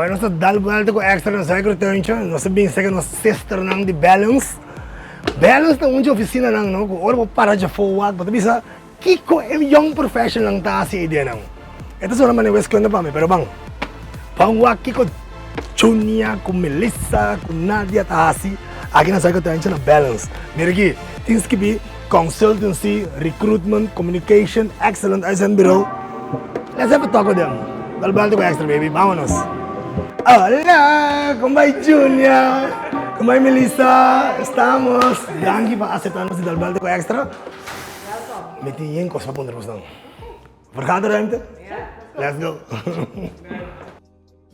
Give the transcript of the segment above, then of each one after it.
Awe nos ta dal buelta ku extra na Zuikertuintje. Nos ta bin serka nos sisternan di Balance. Balance ta un dje ofisinanan no ku ora bo para djafó wak bo ta bisa kiko e young professionalnan ta hasi ei den nan. E ta sona manera wiskunde pa mi pero ban ban wak kiko Junia ku Melissa ku Nadia ta hasi aki na Zuikertuintje na Balance. Mira aki tin skibi Consultancy, Recruitment, Communication, Excellent Uitzendbureau. Let's have a talk with them. Dal buelta ku extra baby, vámonos. Hola, kon bai Junia? Kon bai Melissa? Estamos. Danki pa acepta nos di dal buelta ku extra. Welkom. Mi tin yen kos pa puntra bosnan. Vergaderruimte? Let's go.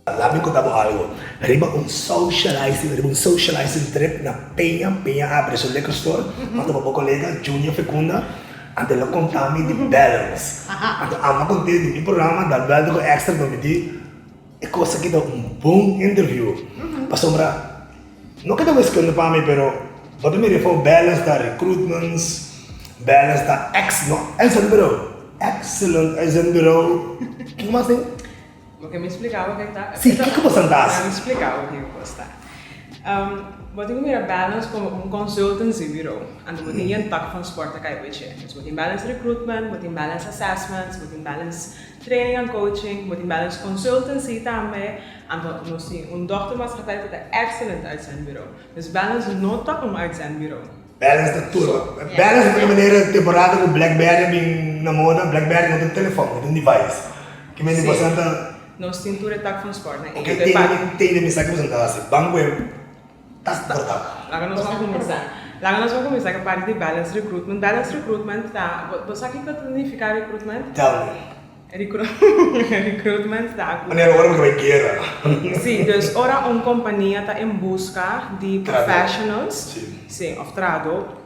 Laat mi conta bo algo, riba un socializing, riba un socializing trip na Peña, Peña a abri su liquor store, m'a topa bo colega Junior Fecunda, anto el a conta mi di Balance, anto amo a cont'e di mi programa Dal Buelta cu Extra, mi di e cos aki ta un bon interview, pasobra no keda wiskunde pa mi, pero bo ta mira afo Balance ta recruitments, Balance ta ex, no, uitzendbureau, excellent uitzendbureau, kiko mas tin? Bo ke mi splika bo ke ta? Si, kiko bo san ta hasi? Mi splika bo kiko kos ta. Bo tin ku mira Balance komo un consultancy bureau. Anto bo tin yen tak van sport ta kai bo dje. Dus bo tin Balance Recruitment, bo tin Balance Assessments, bo tin Balance Training and Coaching, bo tin Balance Consultancy tambe. Anto nos tin un dochtermaatschappij ku ta Excellent Uitzendbureau. Dus Balance no ta un uitzendbureau. Balance ta tur. Balance ta manera temporada ku Blackberry a bin na moda, Blackberry no ta un telefòn, e ta un device. Ki mende boso ta. Nos tin tur e tak van sport na Ok, tene tene mi sa ki boso ta hasi. Ban ku e tak por tak. Laga nos ban kuminsá. Laga nos ban kuminsá ku e parti di Balance Recruitment. Balance Recruitment ta, bo sa kiko ta nifiká recruitment? Tell me. Recruitment ta ku. Manera ora bo ta bai guera. Sí, dus ora un kompania ta en buska di professionals, sí, òf trahadó,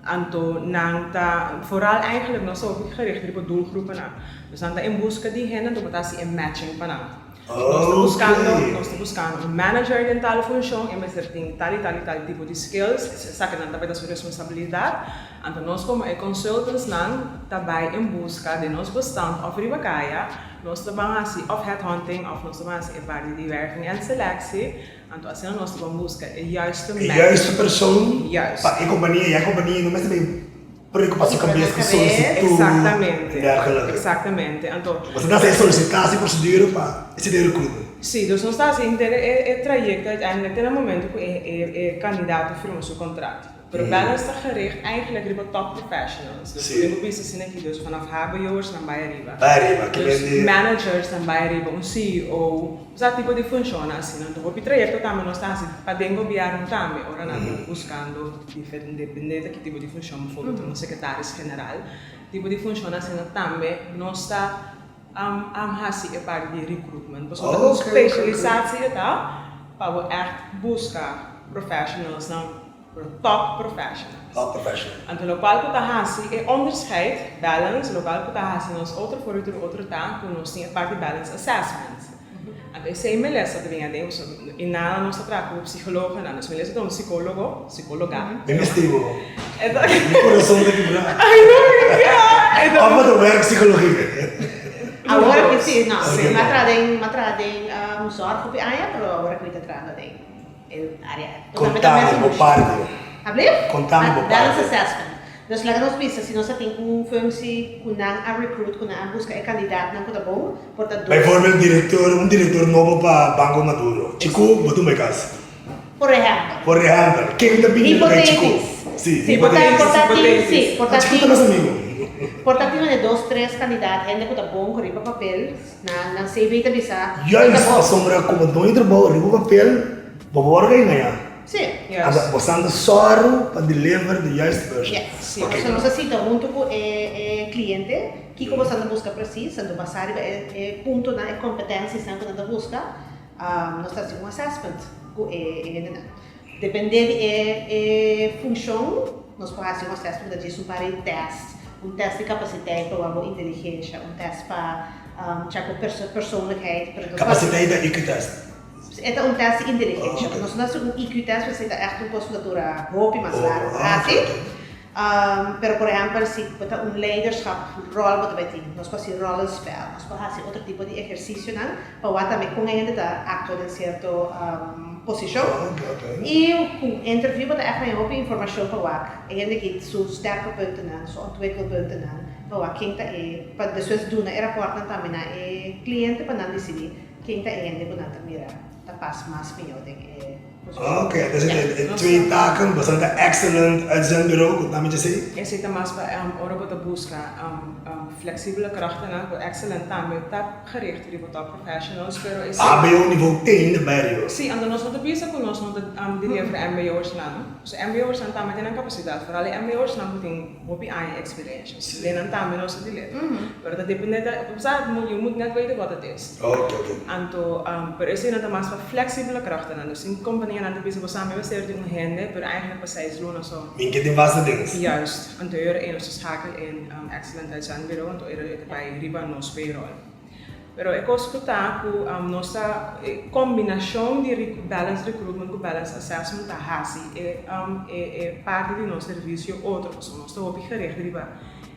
anto nan ta, vooral eigenlijk nos ta hopi gericht riba doelgroepennan. Dus nan ta en buska di hende, anto bo ta hasi e matching pa nan. Nos ta buskando, nos ta buskando un manager den tal funshon, e mester tin tal i tal i tal tipo di skills, esakinan ta bai ta su responsabilidat. Anto nos komo e consultantsnan ta bai en buska den nos bestand of riba kaya, nos ta ban hasi of headhunting of nos ta ban hasi e parti di werving en selectie, anto asina nos ta ban buska e juiste E match. juiste persoon Juist. pa e kompania i e kompania no mester bai preocupa su kabes ku solicitud Exactamente, en dergelijke. exactamente. Anto. Boso ta hasi e solicitatie procedure pa esei den recruitment. Sí, dus nos ta hasi henter e trayecto uiteindelijk te na momento ku e kandidato firma su contract. Pero Balance ta gericht eigenlijk riba top professionals. Dus bo tin ku bisa asina aki, dus vanaf hbo'ers nan bai ariba. Bai ariba, ke Dus men di. managers nan bai ariba, un CEO, osea tipo di funshonnan asina. Anto hopi trayekto tambe nos ta hasi pa den gobièrnu tambe ora nan ta buskando depende ta ki tipo di funshon, bijvoorbeeld un sekretaris general, tipo di funshonnan asina tambe nos ta hasi e parti di recruitment. Pasobra ta un spesialisatie e ta pa bo ègt buska professionals nan. Pero top professionals. Top professional. Anto lokual ku ta hasi e onderscheid, balance, lokual ku ta hasi nos otro for di tur otro ta ku nos tin e parti balance assessment. Anto esei Melissa ta bin aden pasobra i nada nos ta traha ku psikologonan, dus Melissa ta un sikologo, sikologa. Mi mester bo. Mi kurason ta kibrá. Ai no mi ke. Of bo ta werk psikologie? Awor aki si, no. Mi a traha den, mi a traha den zorg hopi aña, pero awor aki mi ta trahando den. Contami bo parti. Contami bo parti. Balance assessment. Dus laga nos bisa si nos a tin un functie cu nan a recruit, cu nan a busca e candidaatnan cu ta bon, por ta dos. Bijvoorbeeld director, un director nobo pa Banco Maduro. Chico, bo tuma e cas. Por ehempel. Por ehempel. Ken ta bini pa kai Chico? Si, por ta tin, si, por ta tin. Chico ta nos amigo. Por ta tin mane dos, tres candidaat, hende cu ta bon cu riba papel. Nan nan CV ta bisa. Juist pasobra como doño trabou riba papel bo por wòrdu engañá. Sí. Anto bo san ta sòru pa deliver de juiste persoon. Yes. Sí. Pasobra nos a sinta huntu ku e e kliente kiko bo san ta buska presis, anto basá riba e e puntonan, e kompetensiasnan ku nan ta buska, nos ta hasi un assessment ku e e hendenan. Depende di e e funshon, nos por hasi un assessment ta djis un par di test, un test di kapasiteit pa wak bo inteligensha, un test pa chek bo persoonlijkheid, pero nos no hasi. Kapasiteit ta IQ test? E ta un test di inteligensha, pero nos no hasi un IQ test pasobra esei ta ègt un kos ku ta dura hopi mas largu pa hasi. Pero por ehèmpel si bo ta un leiderschap ròl bo ta bai tin, nos por hasi rollenspel, nos por hasi otro tipo di ehersisionan pa wak tambe kon e hende ta aktua den sierto posishon. I ku interview bo ta ègt haña hopi informashon pa wak e hende ki su sterke puntonan, su ontwikkelpuntonan, pa wak ken ta e, pa despues duna e rapòrtnan tambe na e kliente pa nan disidí ken ta e hende ku nan ta mira ta pas mas mihó den e Ok, dus e twee taken, boso ta excellent uitzendbureau, ku ta mi djesei? Esei ta mas pa ora bo ta buska flexibele krachtennan, ku excellent tambe ta gericht riba top professionals, pero esei. Hbo niveau tin de bario. Sí, anto nos no ta bisa ku nos no ta deliver mbo'ersnan, pasobra mbo'ersnan tambe tin nan kapasidat, foral e mbo'ersnan ku tin hopi aña eksperensha, den nan tambe nos ta deliver, pero ta depende, sa, je moet net weten wat het is. Ok, ok. Anto, pero eseinan ta mas pa flexibele krachtennan. Dus tin kompanianan ta bisa bo sa mi mester di un hende, pero eigenlijk pa seis luna so. Mi ke tin basta dings. Juist. Anto e ora ei nos ta schakel in Excellent Uitzendbureau, anto e ora ei ta bai riba nos payroll. Pero e kos ku ta ku nos ta, e kombinashon di Balance Recruitment ku Balance Assessment ta hasi e e parti di nos servisio otro, pasobra nos ta hopi gericht riba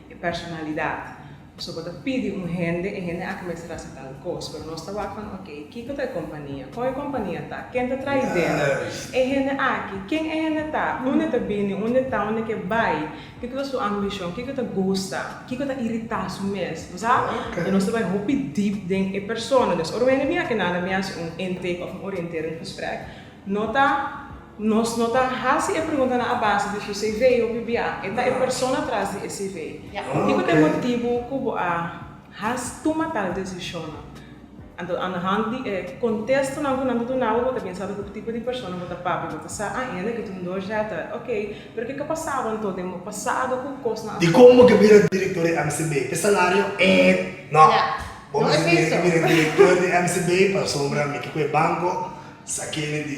e personalidat. So bo ta pidi un hende, e hende aki mester hasi tal kos, pero nos ta wak van ok, kiko ta e kompania, kon e kompania ta, ken ta traha idea, e hende aki, ken e hende ta, unda e ta bini, unda e ta, unda e ke bai, kiko ta su ambishon, kiko ta gusta, kiko ta iritá su mes, bo sa? Enton nos ta bai hopi diep den e persona, dus ora un hende bin aki nan mi hasi un intake òf un oriënterend gesprek, No ta Nos no ta hasi e preguntanan a base di su CV hopi bia. E ta e persona tras di e CV. Kiko ta e motibu ku bo a has tuma tal desishonnan? Anto aan de hand di e kontestonan ku nan ta duna bo, bo ta bin sabi ku tipo di persona bo ta papia. Bo ta sa, ah, hende aki ta un doorzetter. Ok, pero kiko a pasabo anto den bo pasado ku kosnan a. Dikon bo ke bira direktor di MCB? P'e salario? Eh, no. Bo mester bira direktor di MCB pasobra mi ke ku e banko. Sakele di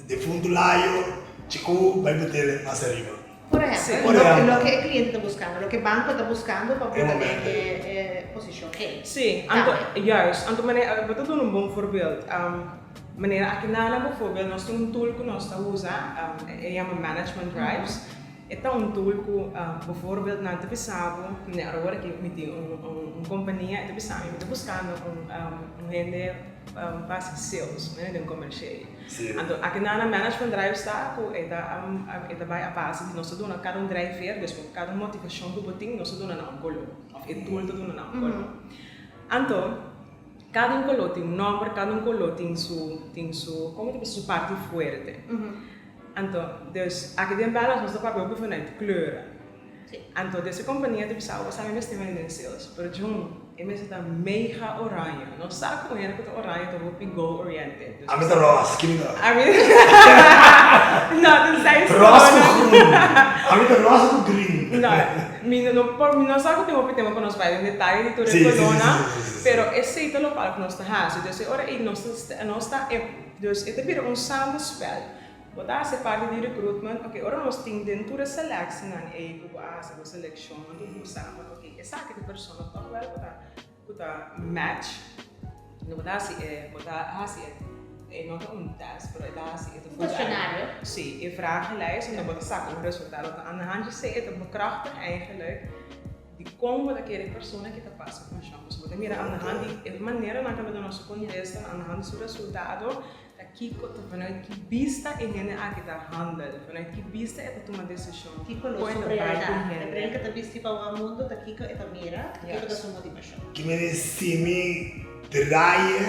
defuntu Layo, Chiku bai botele mas ariba. Por ehempel, loke e cliente ta buscando, loke banco ta buscando pa pone den e posicion ei. Sí, anto, juist, anto manera, bo ta duna un bon voorbeeld. Manera aki nana bijvoorbeeld, nos tin un tool ku nos ta usa, e yama Management Drives. E ta un tool ku bijvoorbeeld nan ta bisa bo, manera awor aki mi tin un compania, e ta bisa mi, mi ta buscando un hende pa hasi sales, mene den comercial. Anto aki nan na management drive sta cu e ta e ta bay a base di nos ta duna cada un drijfveer, dus cu cada un motivacion cu bo tin nos ta duna nan un color of e tool ta duna nan un color. Anto cada un color tin un nomber, cada un color tin su tin su como ta bisa su parti fuerte. Anto dus aki den balance nos ta papia hopi vanuit kleuren. Anto des e kompania ta bisa bo sa mi mester mende den sales, pero djun e mester ta mega oranje. No sa ku un hende ku ta oranje ta hopi goal oriented. Ami ta ros, ki mi ta? Ami no, tenzij Ros ku groen. Ami ta ros ku green. No, mi no por, mi no sa ku tin hopi tempo pa nos bai den detaye di tur e kolónan, pero esei ta lokual ku nos ta hasi. Dus e ora ei nos ta, nos ta, dus e ta bira un samenspel. Bo ta hasi parti di recruitment, ok, ora nos tin den tur e selectienan ei ku bo a hasi bo seleccion, anto bo sa van ok, esaki ta e persona toch wel ku ta ku ta match, no bo ta hasi e, bo ta hasi e, e no ta un test, pero e ta hasi e ta Cuestionario. Si, e vragenlijst, anto bo ta saka un resultado, ta aan de hand dje e ta bekrachtig eigenlijk dikon bo ta kere e persona ki ta pasa funcion, pasobra bo ta mira aan de hand di e maneranan ku a duna su contesta, aan de hand di su resultado, Ta kiko ta vanuit ki bista e hende aki ta handel, vanuit ki bista e ta tuma desishon, Kiko lo kon e su ta bai ku prioridad? E hende. bril ku ta bisti pa wak mundu ta kiko e ta mira, kiko ta su motivashon. Ki mene si mi draaie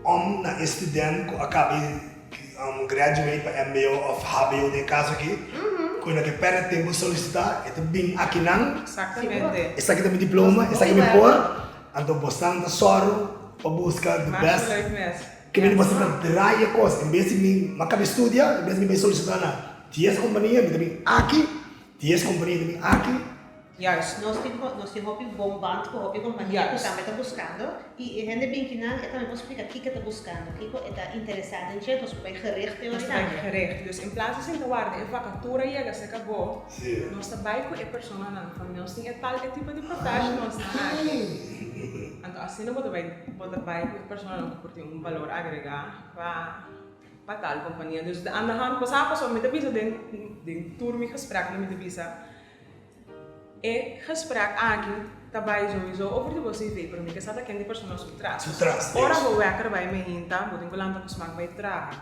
om na e student ku a kaba graduate pa mbo of hbo den e kaso aki, ku no ke perde tempu solisita, e ta bin akinan, Exactamente. esaki ta mi diploma, esaki mi por, anto bosan ta sòru pa buska the Masha best. leuk mes. Ke mende boso ta draai e kos, en bes di mi a kaba studia, en bes di mi bai solisitá na dies kompania, mi ta bin aki, dies kompania ta bin aki. Juist. Nos tin nos tin hopi bon band ku hopi kompania ku tambe ta buskando i e hende bin kinan e tambe por splika kiko e ta buskando, kiko e ta interesá den dje, nos por bai gericht den Nos ta bai gericht. Dus in plaas di sinta warda e vakatura yega serka bo, nos ta bai ku e personanan van nos tin e tal e tipo di professionals nan aki. Anto asina bo ta bai bo ta bai ku e personanan ku por tin un balor agregá pa pa tal kompania. Dus aan de hand, bo sa pasobra mi ta bisa den den tur mi gespreknan mi ta bisa. E gesprek aki ta bai souiso over di bo CV, pero mi ke sa ta ken di persona su tras. Su tras, Ora yes. bo wekker bai meinta, bo tin ku lanta ku smak bai traha.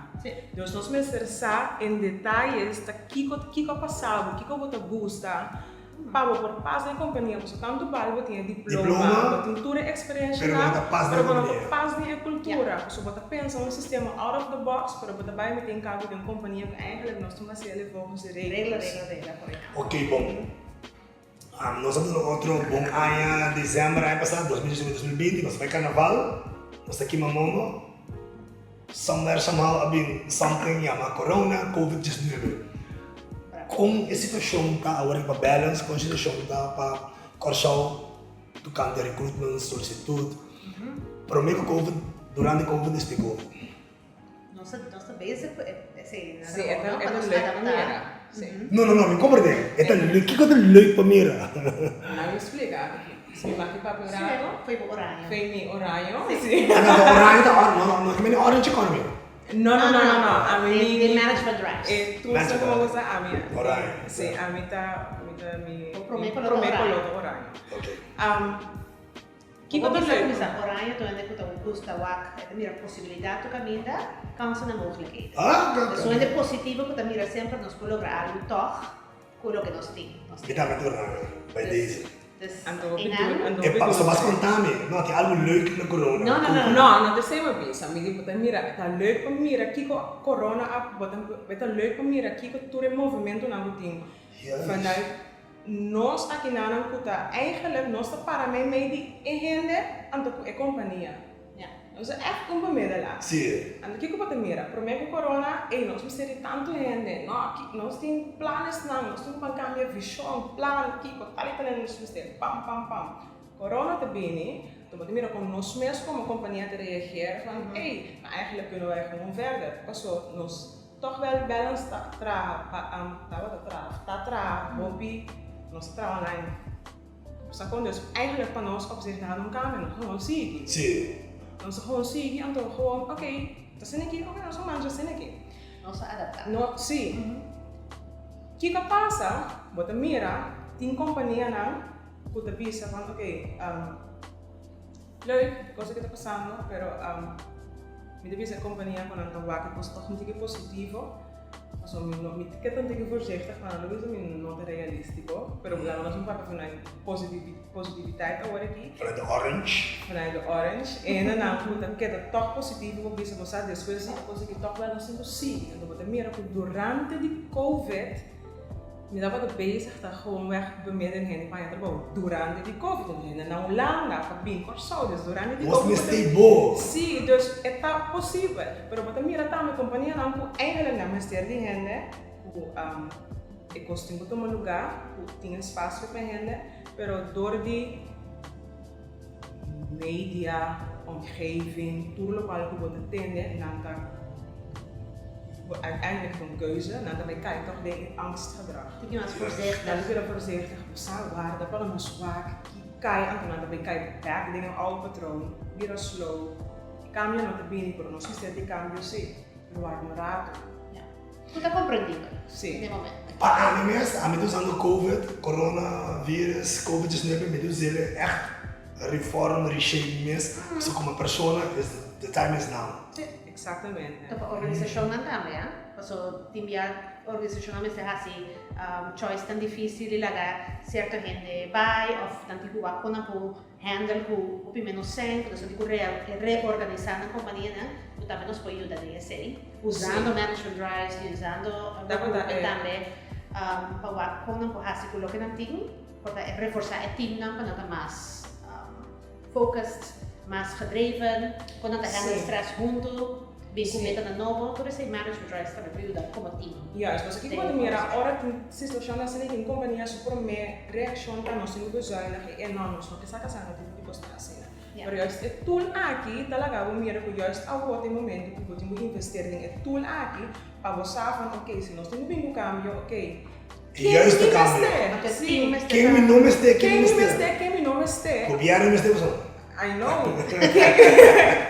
Dus nos mester sa en detayes ta kiko kiko a pasa bo, kiko bo ta gusta pa bo por pas den e kompania. Pasobra tantu bal bo tin e diploma, Diploma, bo tin tur e eksperensia pero bo no nan, ta pas den pero e bo no ta kompania. pas den e kultura. Pasobra bo ta pensa un sistema out of the box, pero bo ta bai mete en kargo den un kompania ku eigenlijk nos tin hasiel e volgens de Regla, regels. regla, regla, korekto. Ok bon. Nos a duna otro bon aña december aña pasá, 2019, 2020, nos a bai carnaval, nos ta kima momo, somewhere somehow a bin something yama corona, covid 19. Kon e situacion ta awor pa Balance, kon e situacion ta pa Kòrsou tocante recruitment, solicitud, prome ku covid, durante covid, despues covid? Nos ta nos ta bezig ku esei na Sí, e ta no? e Pa ta nos leuk pa adaptá. mira. Sí. No, no, no, mi komprendé. E ta leuk. Kiko ta leuk pa mira? Nan mi splika. Si mi maki papia un Sí, rato. foi bo oraño. Foi mi oraño. Sí. Ah, no, oraño ta or, no, no, no, mi orange economy. No, no, no, no, no. Ami mi Di management drives. E tur sa como gusta ami. Oraño. Sí, ami ta mi ta mi Bo promé koló ta promé oraño. koló ta oraño. Ok. Kiko ta Bo leuk? bisa oraño ta hende ku ta gusta wak, e ta mira posibilidat tur kaminda, kansen en mogelijkheden. Ah, oké, oké. Dus un hende positivo ku ta mira semper nos por logra algu tòg ku loke nos tin. Nos Mi tin. tambe ta oraño, by deze. Dus, Anto hopi einan. dun, anto E hopi pa, so dulce. bas konta mi, no, tin algu leuk na corona. No, no, no, no. No, no ta esei bo bisa. Mi di bo ta mira, ta leuk pa mira kiko corona a, bo ta, e ta leuk pa mira kiko tur e movementonan ku tin Juist. vanuit Nos akinanan ku ta eigenlijk nos ta para meimei di e hende anto ku e kompania. Nos ta ègt un bemiddelaar. Anto kiko bo ta mira? Promé ku korona, ey nos mester di tantu hende, no, nos tin planesnan, nos tin ku ban kambia vishon, plan, kiko, tal i tal hende nos mester, pam, pam, pam. Korona ta bini, anto bo ta mira kon nos mes komo kompania ta reageer van, ey, maar eigenlijk kunnen wij gewoon verder, paso nos Toch wel Balance ta traha pa tabata traha of ta traha hopi nos ta traha online sa kon dus eigenlijk pa nos op zich nada no cambia nos gewoon sigui nos gewoon sigui anto gewoon ok ta asina aki ok nos a mancha asina aki Nos a adapta. No si kiko a pasa bo ta mira tin companianan ku ta bisa van ok Leuk, cosa ke ta pasando, pero mi ta bisa e kompania ku nan ta wak e kos tòg un tiki positivo, pasobra mi no mi ke ta un tiki voorzichtig, ma nan ta bisa mi no ta realístiko, pero laga nos un papia vanuit positiviteit awor aki. Vanuit de orange. Vanuit de orange, e hendenan ku ta keda tòg positivo por bisa bo sa despues di e kos aki tòg wèl nos tin ku sigui, anto bo ta mira ku durante di covid, Mi tabata bezig ta gewoonweg bemiddelen hende pa haña trabou durante di covid. Enton hende na Hulanda pa bin Kòrsou, dus durante di Nos covid. mester bo. Sí, dus e ta posibel. Pero bo ta mira tambe kompanianan ku eigenlijk nan mester di hende ku e kos tin ku tuma lugá, ku tin espasio pa hende, pero dor di media, omgeving, tur lokual ku bo ta tende, nan ta uiteindelijk ta un keuze, nan ta bai kai tòg den e angstgedrag. Tiki mas voorzichtig. Nan ta bira voorzichtig, bo sa warda pa nos wak ki kai, anto nan ta bai kai bèk den e oude patroon, bira slow. E kambio no ta bini, pero nos mester di kambio si, pero warda un rato. Ku ta komprendibel Sí. den momento. Pa ami mes, ami ta usando covid, corona virus, covid 19, mi ta us'el echt reform, reshape mi mes, pasobra komo persona is the time is now. Sí, exactamente. Ta pa organisashonnan tambe, a? Paso tin bia organisashonnan mester hasi choice tan difisil di laga sierto hende bai òf nan tin ku wak kon nan por handle ku hopi menos sèn, ku nos tin ku reorganisá nan kompanianan, ku tambe nos por yuda den esei, usando management drives i usando recruitment tambe pa wak kon nan por hasi ku loke nan tin, por ta reforsá e teamnan pa nan ta mas focused, mas gedreven, kon nan ta handle stress huntu. Bin ku metanan nobo, tur esei management drives tambe por yuda komo team. Juist, pasobra kiko bo ta mira ora tin situashon asina tin kompania su promé reakshon ta nos tin ku bezuinig i e no nos no ke saka sa no tin ku kos ta asina. Pero juist e tool aki ta laga bo mira ku juist awor ta e momento ku bo tin ku investeer den e tool aki pa bo sa van oké si nos tin ku bin ku kambio oké E juiste kambio. Ken mi no mester, ken mi mester. Ken mi no mester. Gobierno mester pasobra. I know.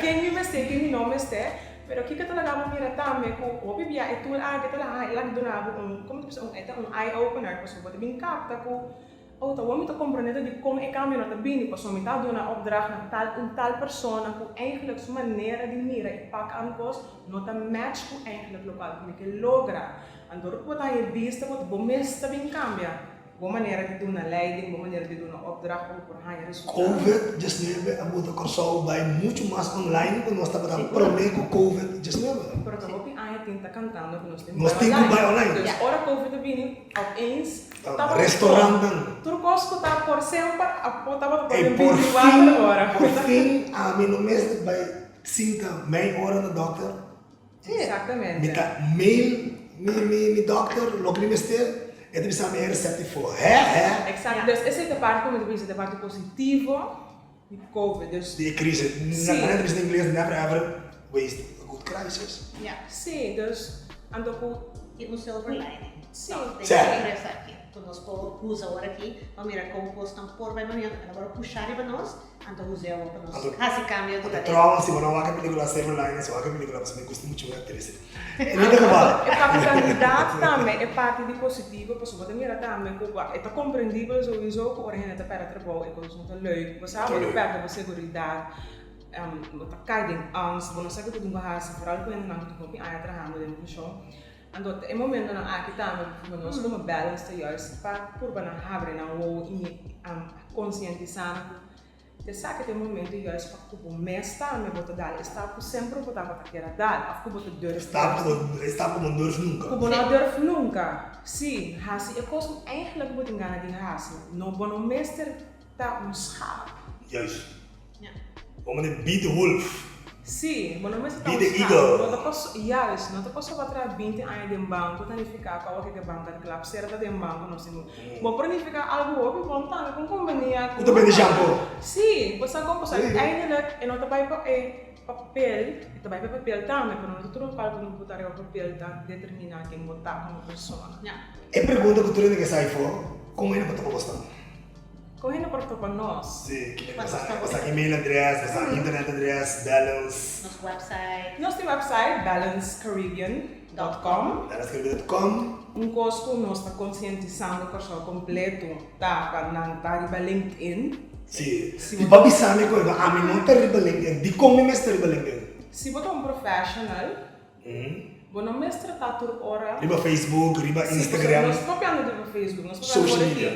Ken mi mester, ken mi no mester. Pero kiko ta laga bo mira tambe ku hopi bia e tool aki ta laga duna bo un, komo ta bisa, un, e ta un eye opener pasobra bo ta bin kapta ku. Oh, ta awor mi ta komprendé ta dikon e kambio no ta bini, pasobra mi ta duna opdracht na tal un tal persona ku eigenlijk su manera di mira i pak aan kos no ta match ku eigenlijk lokual ku mi ke logra. Anto ora ku bo ta haña e bista bo bo mes ta bin kambia bo manera di duna leiding, bo manera di duna opdracht pa bo por haña resultado. Covid diesnuebe a buta Kòrsou bai muchu mas online ku nos tabata promé ku Covid diesnuebe. Pero ta hopi aña tin ta kantando ku nos tin Nos tin ku bai online. Dus ora Covid a bini opeens Tabata Restaurantnan. Tur kos ku ta por semper a por tabata por Ey, den por binticuater fin, ora. por fin ami no mester bai sinta mei ora na dokter. Exactamente. Mi ta mail mi mi mi dokter loke mi mester, e ta bisa mi e recept ifo. Hè hè. Exacto. Dus esei ta parti ku mi ta bisa ta parti positivo di covid. Dus. Di e crisis. Si. Nan ta bisa na ingles never ever waste a good crisis. Ja. Si, dus anto ku. Tin un silver lining. Si. Den e crisis aki. Ku nos por usa awor aki pa mira kon kosnan por bai mihó. Nan por pusha riba nos, anto usa awor pa nos hasi kambio Anto durante. trouwens si bo no wak e pelikula Silver Linings, wak e pelikula pasobra mi gusta muchu e aktris. En ieder geval. E parti kandidaat tambe, e parti di positivo, pasobra bo ta mira tambe ku e ta komprendibel souiso ku ora hende ta pèrdè trabou e kos no ta leuk. Bo sa bo ta pèrdè bo seguridat, bo ta kai den angst, bo no sa kiko tin ku hasi, foral ku hendenan ku tin hopi aña trahando den fushon. Anto e momentonan aki tambe ku nos komo balance ta juist pa purba nan habri nan wowo i konsientisá nan ku Esaki ta e momento juist pa ku bo mes tambe bo ta dal e stap ku semper bo tabata kier a dal of ku bo ta durf Stap ku bo, e stap ku bo no durf nunka. Ku bo no durf nunka. Si, hasi e kos ku eigenlijk bo tin gana di hasi. No, bo no mester ta un schaap. Juist. Bo mester be the wolf. Sí, bo no mester ta Be un the schaap. eagle. No ta paso, juist, no ta paso bo a traha binti aña den banko ta nifiká ku awor ke banka ta klap sera ta den banko no sin Bo por nifiká algu hopi bon tambe ku un kompania Ku ta bende shampoo. Sí, bo sa kon pasobra uiteindelijk e no ta bai pa e papel, e ta bai pa e papel tambe, pero no ta tur lokual ku no por ta riba papel ta determiná ken bo ta komo persona. E pregunta ku tur hende ke sa afó, kon hende por topa bo stan? Kon hende por topa nos? Sí, ki hende bo sa email adres, bo sa internet adres, balance. Nos website. Nos tin website balancecaribbean.com. Balancecaribbean.com. Un kos ku nos ta konsientisando Kòrsou kompleto ta pa nan ta riba LinkedIn. Sí, i bo bisa mi ku ami no ta riba LinkedIn, dikon mi mester riba LinkedIn? Si bo ta un professional, Bo no mester ta tur ora. Riba Facebook, riba Instagram. Sí, nos papiando riba Facebook, nos papiando Social media.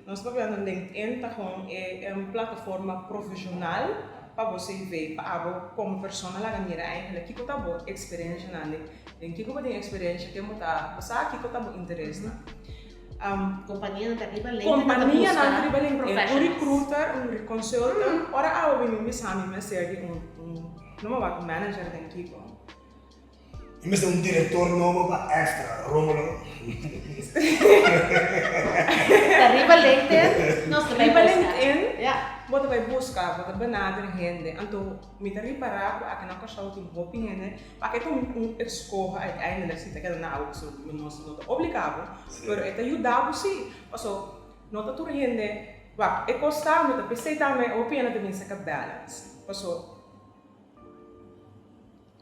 Nos papiando LinkedIn ta gewoon e plataforma profesional pa bo CV, pa abo como persona laga mira eigenlijk kiko ta bo experiencianan, den kiko bo tin experiencia, ken bo ta, bo sa kiko ta bo interesnan. Companianan ta riba LinkedIn ta Companianan busca ta riba LinkedIn, un professionals. recruiter, un consultant, ora abo bini bisa mi mester di un, no me wak un manager den kiko. Mi mester un director nobo pa extra, Romulo. Ta riba LinkedIn nos ta bai Riba busca. LinkedIn Ja. bo ta bai busca, bo ta benader hende. Anto mi ta ripara ku aki na Kòrsou tin hopi hende, pa ke ta un un eskoho uiteindelijk si ta keda na abo pasobra nos no ta obliga bo, pero e ta yuda bo si. Paso no ta tur hende, wak e kos ta mi ta p'esei tambe hopi hende ta bin saka balance. Paso.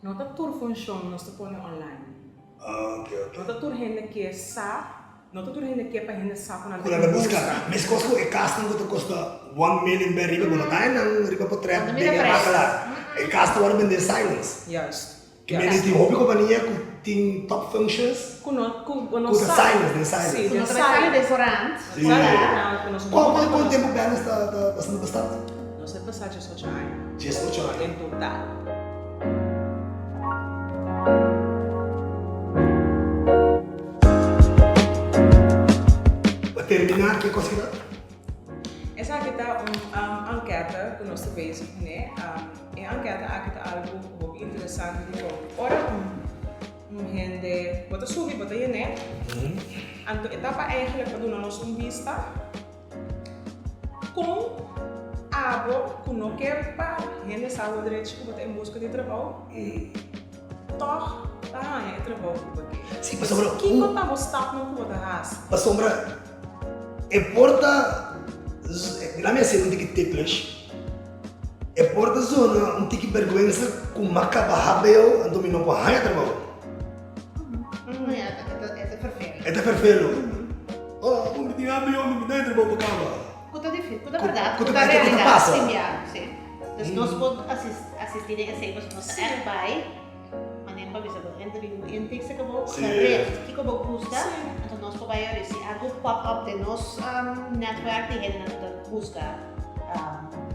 No ta tur funshon nos ta pone online. No ta tur hende ke sa, no ta tur hende ke pa hende sa ku nan ta buska. Meskos ku e kasnan ku ta kosta one million be riba, bo no ta haña nan riba potret den e makelaar. E kas ta wòrdu bende silence. Juist. Ke mende tin hopi kompania ku tin top functions Ku no, ku bo no ku ta sa. silence, den silence. Si, Ku no den ta bai sali den silence. korant. Si. No ta sali den korant, ku nos no Kuantu tempu Balance ta ta bastante? Nos a pasa diesocho aña. Diesocho aña. En total. Pa terminá, ke kos ki ta? Esaki ta un anketa ku nos ta bezig kuné. E anketa aki ta algu hopi interesante dikon ora un hende bo ta subi bo ta yené, anto e ta pa eigentlik pa duna nos un bista. Kon abo ku no ke pa hende sa bo drechi ku bo ta en buska di trabou, tòg ta haña e trabou ku bo ke? Sí, pasobra Pues kiko ta bo stapnan ku bo ta hasi? Pasobra e por ta, laat mi hasi un tiki ticklish, e por ta zona un tiki bèrgwensa ku mi a kaba hbo anto mi no por haña trabou. No, ya, e ta ferfelu. E ta ferfelu. Oh, bo mi tin. gana mihó, mi no entra bo pa kaba. Ku ta difísil, ku ta bèrdat, ku ta realidat, si bia, si. Dus nos por asistí den esei pasobra nos ta ègt bai, manera pa bisa bo hende bin un intake seka bo, gericht kiko bo gusta, anto nos por bai yori. Si algu pop up den nos netwerk di hendenan ku ta buska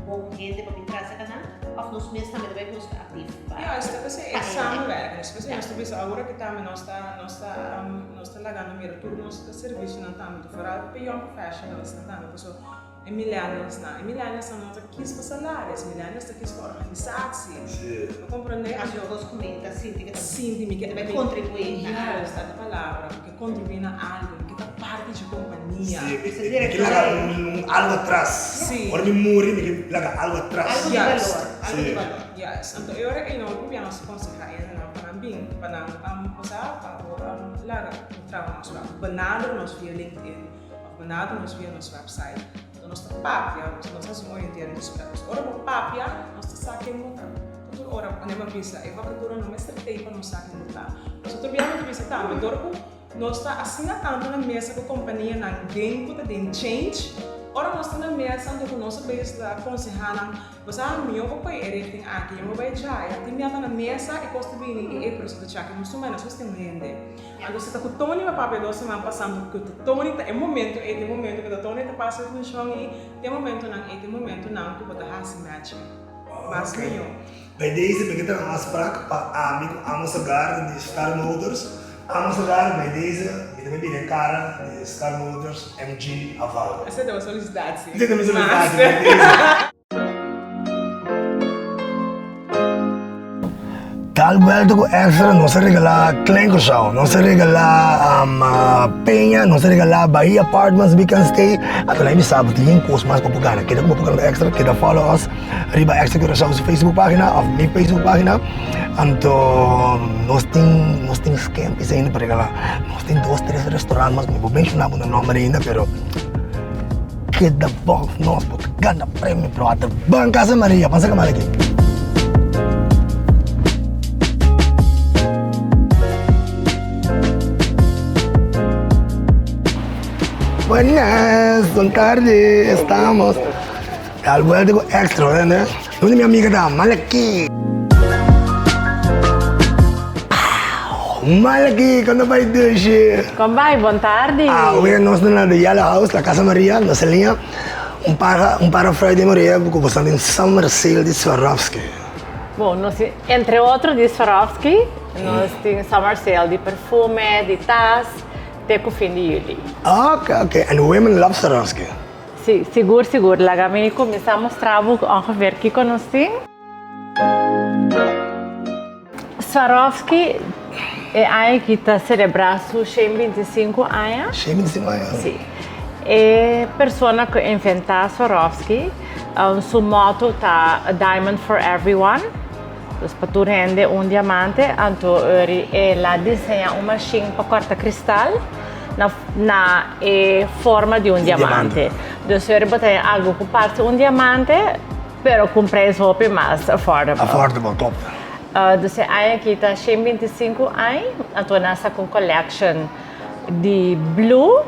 bon hende pa bin traha seka nan, òf nos mes tambe ta bai buska aktif pa Ja, es ta p'esei e samenwerking, es p'esei nos ta bisa awor aki tambe nos ta nos ta nos ta lagando mira tur nos servisionan tambe, foral pa young professionals nan tambe, pasobra E millennialsnan, e millennialsnan no ta kis pa salaris, millennials ta kis pa organisatie. Sí. Bo comprende? Anto kos ku mi ta sinti ke ta Sinti mi ke bai kontribuí na algu. Juist, dat e palabra. Mi ke kontribuí na algu, mi ke ta parti dje kompania. Sí, mi ke laga un algu atras. Sí. Ora mi muri mi ke laga algu atras. Algu di balor, algu di balor. Juist. Anto e ora ei no probiá nos konsehá hendenan pa nan bin, pa nan cosa, pa bo laga traha nos web. Benadra nos via LinkedIn. Of benadra nos via nos website. Enton nos ta papia, nos hasi un orientering gesprek. Pues ora bo papia, nos ta sa ken bo ta. Ta tur ora, wanneer bo a bisa, e vakatura no mester tei pa nos sa ken bo ta. Nos otro bia bo ta bisa tambe, dor ku nos ta asina tantu na mesa ku kompanianan den ku ta den change, ora nos ta na mesa anto ku nos a bezig ta konsehá nan, bo sa mihó bo kohe e richting aki, mihó bo bai djaya. Tin bia ta na mesa e kos ta bini i e pero si ta chaki nos tuma e nos mester un hende. Anto si ta ku Tony mi papia dos siman pasando ku ta Tony ta e momento ei ta e momento ku ta Tony ta pasa e funshon ei ta e momentonan ei ta e momentonan ku bo ta hasi matching mas mihó. Bij deze ben ik er een afspraak pa ami ku Amos Agar di Star Motors. Amos Agar bij deze mi ta bai bira e kara di Star Motors MG Haval. Esei ta bo solicitatie. Esei ta mi solicitatie bij deze. Tal buelta ku extra nos a regalá Klein Curaçao, nos a regalá Peña, nos a regalá Bahia Apartments Weekend Stay. Ata nan bisa bo tin yen kos mas pa bo gana. Keda ku bo por gana extra, keda follow us riba Extra Curaçao su Facebook pagina of mi Facebook pagina. Anto nos tin nos tin skempis ainda pa regalá. Nos tin dos tres restaurant mas, mi por menshoná bo nan nomber ainda pero. Keda bof nos bo ta gana premio brother. Ban Casa Maria, pasa kamal aki. Buenas, bon tarde, estamos. Dal vuelta con extra, ¿no? ¿Dónde mi amiga está? Malaki. Malaki, kon ta bai dushi? Kon bai, bon tardi. Awe nos ta na The Yellow House, la Casa Maria, nos a liña un para, un para Friday Maria ku bo sta den Summer Sale di Swarovski. Bon, nos tin entre otro di Swarovski, nos tin Summer Sale di perfume, di tas, te ku fin di juli. Ok, ok, and women love Swarovski. Si, sigur, sigur. Laga mi kuminsá mustra bo ongeveer kiko nos tin. Swarovski e aña aki ta selebrá su shen binti i sinku aña. Shen binti i sinku aña? Si. E persona ku inventá Swarovski, su mòto ta A diamond for everyone. Dus pa tur hende un diamante, anto ori el a diseña un mashin pa corta cristal na na e forma di un diamante. Dus ori bo ta haña algo cu parse un diamante, pero cu un prijs hopi mas affordable. Affordable, klopt. Dus e aña aki ta 125 aña, anto nan a saca un collection di blue.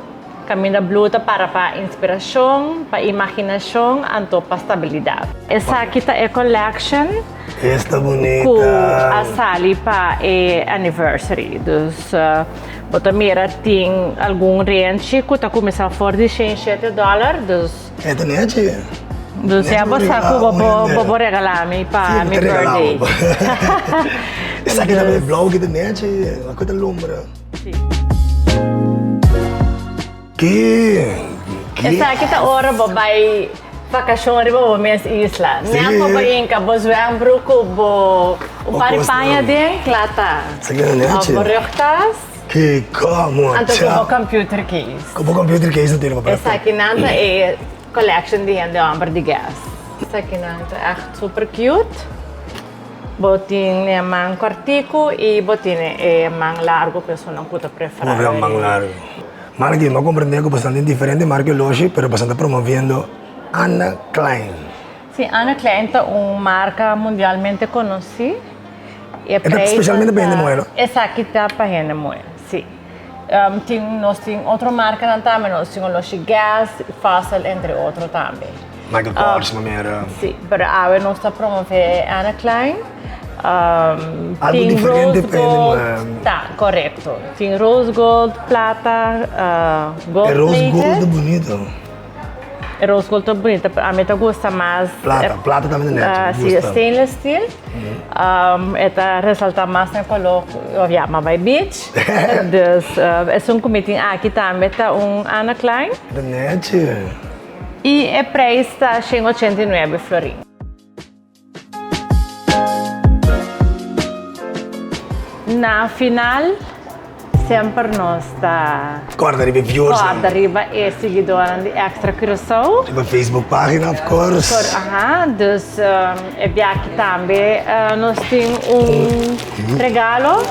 Kaminda blue ta para pa inspirashon, pa imaginashon anto pa stabilidat. Esaki ta e collection Esta bunita. ku a sali pa e anniversary. Dus bo ta mira tin algun renchi ku ta kuminsá for di shen shete dòler. Dus. E ta nechi. Dus ya bo sa ku bo por bo por regalá mi pa mi birthday. Esaki ta blou ki ta nechi, aku ta lumbra. Esaki ta ora bo bai vakashon riba bo mes isla. Nèt bo bai hinka bo zwembroek ku bo un par di paña den, kla ta. Òf bo rugtas. Anto ku bo computer case. Esakinan ta e collection di hende hòmber di Guess. Esakinan ta ègt super cute. Bo tin e man kòrtiku i bo tin e man largu pa esunnan ku ta preferá. Bo tin man largu. Mark, mi a komprendé ku boso tin diferente marka oloshi, pero boso ta promoviendo Anna Klein. Sí, Anna Klein ta un marka mundialmente konosí. E ta spesialmente pa hende muhé, no? Esaki ta pa hende muhé, sí. Tin nos tin otro markanan tambe, nos tin oloshi Guess, Fossil entre otro tambe. Michael Kors manera. Si, pero awe nos ta promove Anna Klein. Algo Tin diferente rose pa hende gold, muher. ta, korekto. Tin rose gold, plata, gold E rose gold plated. ta bunito. E rose gold ta bunita, pero ami ta gusta mas. Plata, plata tambe ta nechi, mi Si, gusta. stainless steel. E ta resalta mas na e color, of ya, mas bai beach. Dus esun cu mi tin aki tambe ta un Anna Klein. Ta nechi. Y e prijs ta shen ochenta y nuebe florin. Na final semper nos ta. Corda riba e viewers nan. Corda riba e siguidornan di Extra Curaçao. Riba Facebook pagina of course. Por aha, dus e biaha tambe nos tin un regalo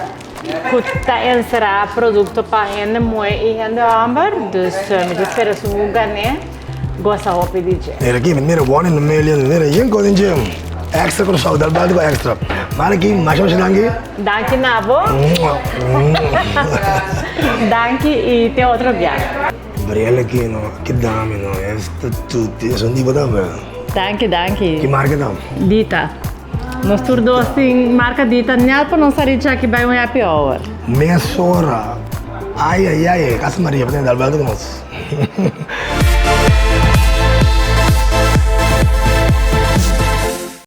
cu ta encera producto pa hende muhe y hende homber, dus mi ta spera su cu gané. Gosa hopi di dje. Mira aki, mira one in a million, mira yen kos den dje. Extra Curaçao, dal bèlta ku extra. Mara aki, masha masha danki. Danki na bo. Danki i te otro biaha. Briel aki no, ki dami no, esta tuti, esun di bo tambe. Danki, danki. Ki marka ta? Dita. Nos tur dos tin marka Dita, nèt pa nos a richa aki bai un happy hour. Mesora. Ai ai ai, Casa Maria, pa tene dal bèlta ku nos.